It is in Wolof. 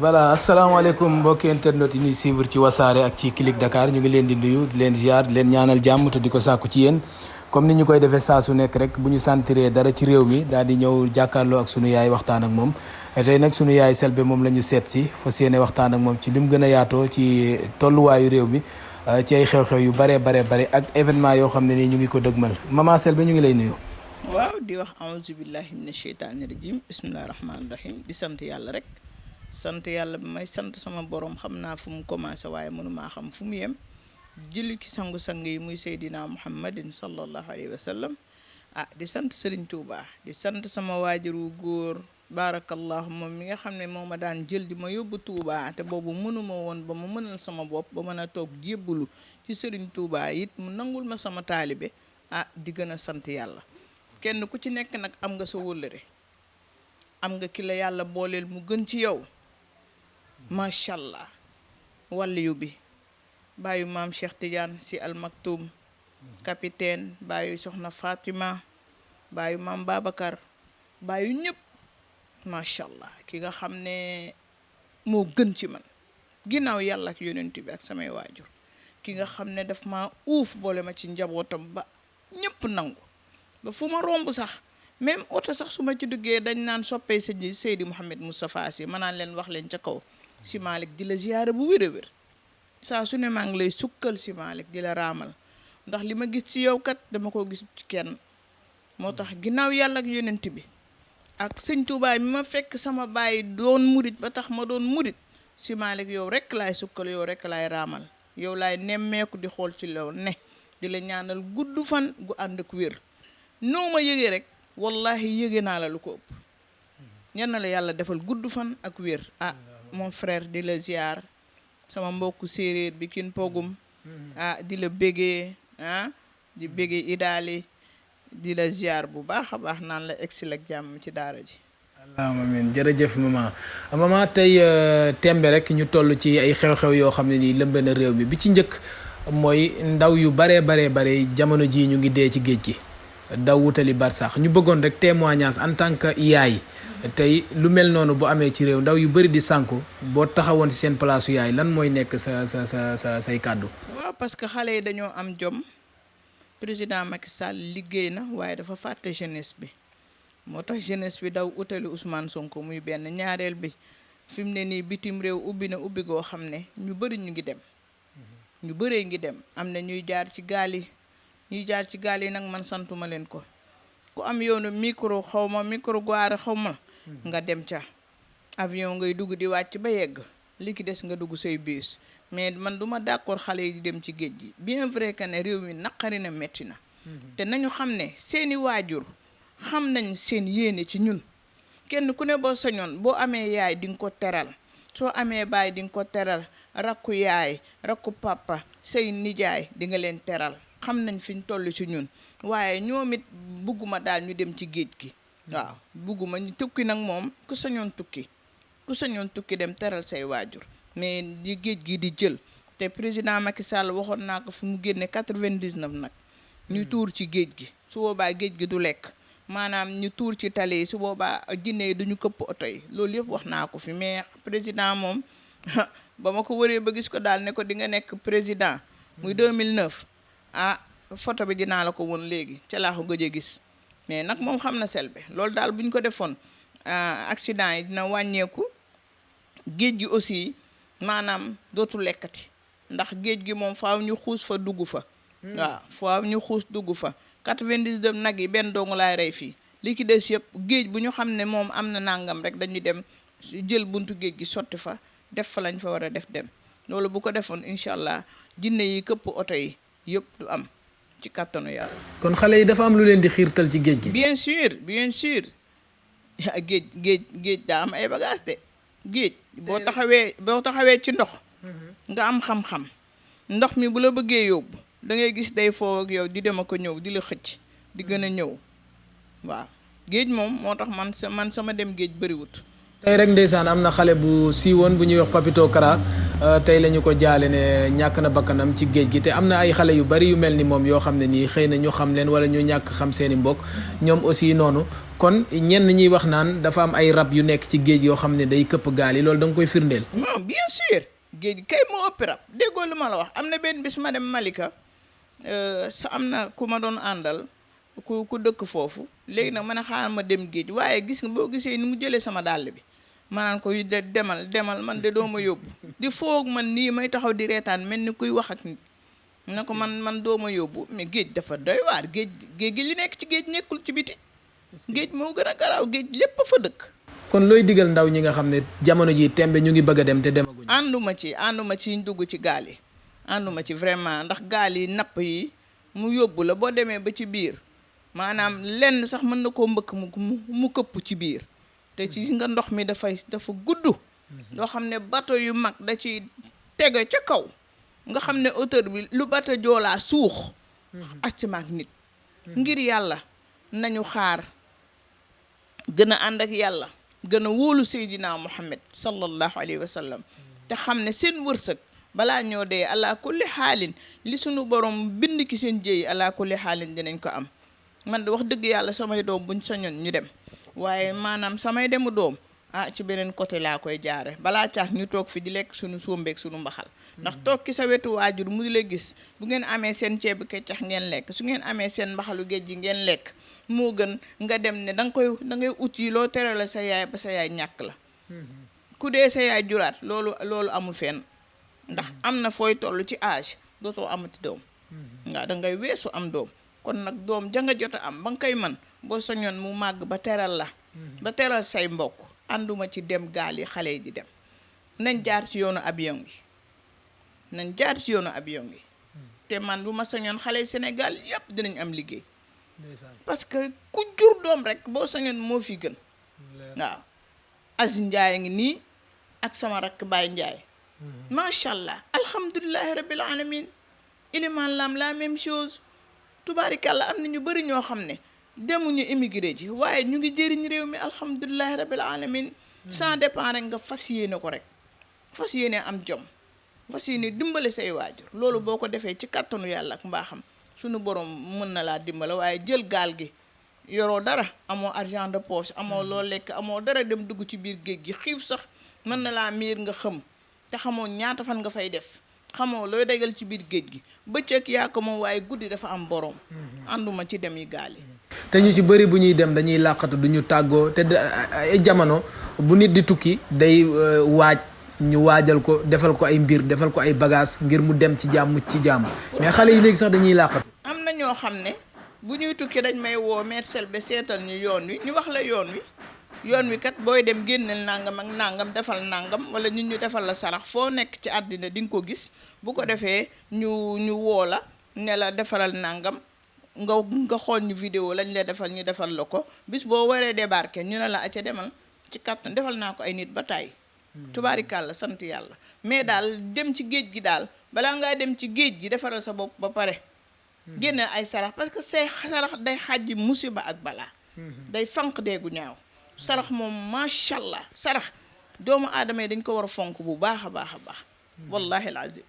voilà asalaamaaleykum mbokki internet yi ñuy suivre ci wasaare ak ci Click Dakar ñu ngi leen di nuyu di leen ziar di leen ñaanal jàmm te di ko sàkku ci yéen comme ni ñu koy defee saa su nekk rek bu ñu sentiree dara ci réew mi daal di ñëw jàkkaarloo ak sunu yaay waxtaan ak moom tey nag sunu yaay Selbé moom la ñu seet si fas yéene waxtaan ak moom ci li mu gën a yaatoo ci tolluwaayu réew mi ci ay xew-xew yu bare ak événement yoo xam ne nii ñu ngi ko dëgmal maman Selbé ñu ngi lay nuyu. waaw di wax auzu billahi mina sheytaani rajim bismillahi rahmaani rahim di sant yàlla rek sant yàlla bi may sant sama borom xam naa fu mu commencé waaye mënumaa xam fu mu yem julli ci sangu-sang yi muy seydina muhammadin sallallahu alayhi wa sallam di sant Serigne Touba di sant sama waajur wu góor barakallahu moom mi nga xam ne moo ma daan jël di ma yóbbu Touba te boobu mënuma woon ba ma mënal sama bopp ba mën a toog jébbalu ci Serigne Touba it mu nangul ma sama taalibe di gën a sant yàlla kenn ku ci nekk nag am nga sa wóllëre am nga ki la yàlla booleel mu gën ci yow macha allah wàlliyu bi bàyyu maam Cheikh Tidiane si almaktum capitaine bàyyu soxna Fatima bàyyu maam Babacar bàyyu ñëpp macha allah ki nga xam ne moo gën ci man ginnaaw yàlla ak yonent bi ak samay waajur ki nga xam ne daf ma uuf boole ma ci njabootam ba ñëpp nangu ba fu ma romb sax même oto sax su ma ci duggee dañ naan soppee sa ji Seydi Mouhamed Moustapha Sy ma naan leen wax leen ca kaw si Malick di la ziyaara bu wér a wér saa su ne maa ngi lay sukkal si Malick di la raamal ndax li ma gis ci yow kat dama ko gis ci kenn moo tax ginnaaw yàlla ak yonent bi ak sëñ Tuubaa mi ma fekk sama baay doon murit ba tax ma doon murit si Malick yow rek laay sukkal yow rek laay raamal yow laay nemmeeku di xool ci loolu ne di la ñaanal gudd fan gu ànd ak wér noo ma yëgee rek wallahi yëge naa la lu ko ëpp ñan na la yàlla defal gudd fan ak wér mon frère di la ziar sama mbokku séeréer bi kin pogum di la bégee di bégee idaali di la ziar bu baax a baax naan la egsi ak jàmm ci daara ji allahumma amiin jërëjëf maman tey tembe rek ñu toll ci ay xew-xew yoo xam ne nii lëmbe na réew mi bi ci njëkk mooy ndaw yu bare jamono ji ñu ngi dee ci géej gi daw wutali barsax ñu bëggoon rek témoignage en tant que yaay tey lu mel noonu bu amee ci réew ndaw yu bëri di sànku boo taxawoon ci seen place yaay lan mooy nekk say kàddu. waaw parce que xale yi dañoo am jom président Macky Sall liggéey na waaye dafa fàtte jeunesse bi moo tax jeunesse bi daw utali Ousmane Sonko muy benn ñaareel bi fi mu ne nii bitim réew ubbi na ubbi goo xam ne ñu bëri ñu ngi dem ñu bëree ngi dem am na ñuy jaar ci gaal yi nag man santuma leen ko ku am yoonu micro goire xaw ma nga dem ca avion ngay dugg di wàcc ba yegg li ki des nga dugg say bus mais man duma d'accord xale yi di dem ci géej gi bien vrai que ne réew mi naqari na metti na te nañu xam ne seeni waajur xam nañ seen yéene ci ñun kenn ku ne boo sañoon boo amee yaay di nga ko teral soo amee baay di nga ko teral rakku yaay rakku papa say nijaay di nga leen teral xam nañ fi ñu toll ci ñun waaye ñoom it bugguma daal ñu dem ci géej gi waaw bugguma ñu tukki nag moom ku sañoon tukki dem teral say waajur mais di géej gi di jël te président Macky Sall waxoon naa ko fu mu génne 99 nag ñu tuur ci géej gi su boobaa géej gi du lekk maanaam ñu tuur ci tali yi su boobaa jinne yi duñu këpp oto yi loolu yëpp wax naa ko fi mais président moom ba ma ko wëree ba gis ko daal ne ko di nga nekk président muy 2009 photo bi dinaa la ko woon léegi ca laa ko gëj a gis mais nag moom xam na Selbé loolu daal bu ñu ko defoon accident yi dina wàññeeku géej gi aussi maanaam dootu lekkati ndax géej gi moom faaw ñu xuus fa dugg fa waaw faaw ñu xuus dugg fa 99 nag yi benn doomu laay rey fii li ki des yëpp géej bu ñu xam ne moom am na nangam rek dañuy dem jël buntu géej gi sotti fa def fa lañ fa war a def dem loolu bu ko defoon incha allah jinne yi këpp oto yi yëpp du am ci kàttanu yàlla. kon xale yi dafa am lu leen di xiirtal ci géej gi. bien sûr géej daa am ay bagages de géej boo taxawee ci ndox nga am xam-xam ndox mi bu la bëggee yóbbu da ngay gis day foo ak yow di dem ak ñëw di la xëcc di gën a ñëw waaw géej moom moo tax man sama dem géej bëriwut. tey rek ndeysaan am na xale bu siiwoon bu ñuy wax Papito Kara tey la ñu ko jaale ne ñàkk na bakkanam ci géej gi te am na ay xale yu bari yu mel ni moom yoo xam ne nii xëy na ñu xam leen wala ñu ñàkk xam seeni mbokk ñoom aussi noonu kon ñenn ñiy wax naan dafa am ay rab yu nekk ci géej yoo xam ne day këpp gaal yi loolu da nga koy firndeel. non bien sûr géej gi kay moo ëpp rab déggoo lu ma la wax am na benn bis ma dem Malika sa am na ku ma doon àndal ku dëkk foofu léegi nag man a xaaral ma dem géej waaye gis nga boo gisee ni mu jëlee sama dàll bi maanaan ko yu de demal man de doo ma yóbbu di foog man nii may taxaw di reetaan mel ni kuy wax ak nit na ko man doo ma yóbbu mais géej dafa doy waar géej gi li nekk ci géej nekkul ci biti géej moo gën a garaaw géej lépp fa dëkk. kon looy digal ndaw ñi nga xam ne jamono ji tembe ñu ngi bëgg a dem te demaguñu. ànduma ci ñu dugg ci gaal yi ànduma ci vraiment ndax gaal yi napp yi mu yóbbu la boo demee ba ci biir maanaam lenn sax mën na koo mbëkk mu këpp ci biir te ci nga ndox mi dafa gudd loo xam ne bateau yu mag da ci tege ca kaw nga xam ne hauteur bi lu bateau joolaa suux astimaak nit ngir yàlla nañu xaar gën a ànd ak yàlla gën a wóolu Seydina Muhammad sallallahu alayhi wa sallam te xam ne seen wërsëg balaa ñoo dee ala kulli xaalin li sunu borom bind ki seen jéey ala kulli xaalin dinañ ko am man de wax dëgg yàlla samay doom buñ sañoon ñu dem waaye maanaam samay demu doom ci beneen côté laa koy jaare balaa caax ñu toog fi di lekk sunu sombeek sunu mbaxal ndax toog ki sa wetu waajur mu di la gis bu ngeen amee seen ceebu keccax ngeen lekk su ngeen amee seen mbaxalu géej gi ngeen lekk moo gën nga dem ne da ngay ut yi loo tere la sa yaay ba sa yaay ñàkk la ku dee sa yaay juraat loolu amul fenn ndax am na fooy toll ci âge dootoo amati doom waaw da ngay weesu am doom kon nag doom ja nga jot a am ba nga koy man boo sañoon mu màgg ba teral la ba teral say mbokk ànduma ci dem gaal yi xale yi di dem nañ jaar ci yoonu avion yi te man bu ma sañoon xale yi Sénégal yépp dinañ am liggéey parce que ku jur doom rek boo sañoon moo fi gën waaw Aziz Ndiaye ngi nii ak sama rakk Baye Ndiaye macha allah alhamdulilahi rabbil alamin iliman lam la même chose tubaarikàlla am na ñu bëri ñoo xam ne demuñu immigré ji waaye ñu ngi jëriñ réew mi alhamdulilahi rabbil alamin sans dépend rek nga fas yéene ko rek fas yéene am jom fas yéene dimbale say waajur loolu boo ko defee ci kàttanu yàlla ak mbaaxam sunu borom mën na laa dimbale waaye jël gaal gi yoroo dara amoo argent de poche amoo loo lekk amoo dara dem dugg ci biir géej gi xiif sax mën na laa miir nga xëm te xamoo ñaata fan nga fay def xamoo looy dagal ci biir géej gi bëccëg yaa ko moom waaye guddi dafa am borom ànduma ci dem yi gaal yi te ñu ci bëri bu ñuy dem dañuy làqatu du ñu tàggoo te ay jamono bu nit di tukki day waaj ñu waajal ko defal ko ay mbir defal ko ay bagage ngir mu dem ci jàmm ci jàmm mais xale yi léegi sax dañuy làqatu. am na ñoo xam ne bu ñuy tukki dañ may woo Mercel ba seetal ñu yoon wi ñu wax la yoon wi kat booy dem génneel nangam ak nangam defal nangam wala nit ñu defal la sarax foo nekk ci àddina di nga ko gis bu ko defee ñu woo la ne la defaral nangam nga xool ñu vidéo lañ la defal ñu defal la ko bis boo waree débarquer ñu ne la acca demal ci kàttan defal naa ko ay nit ba tàyyi tubaarikàlla sant yàlla mais daal dem ci géej gi daal balaa ngaa dem ci géej gi defaral sa bopp ba pare génne ay sarax parce que say sarax day xàjji musiba ak balaa day fanq deegu ñaaw sarax moom macha allah sarax doomu aadama yi dañ ko war a fonk bu baax a baax wallahi alazim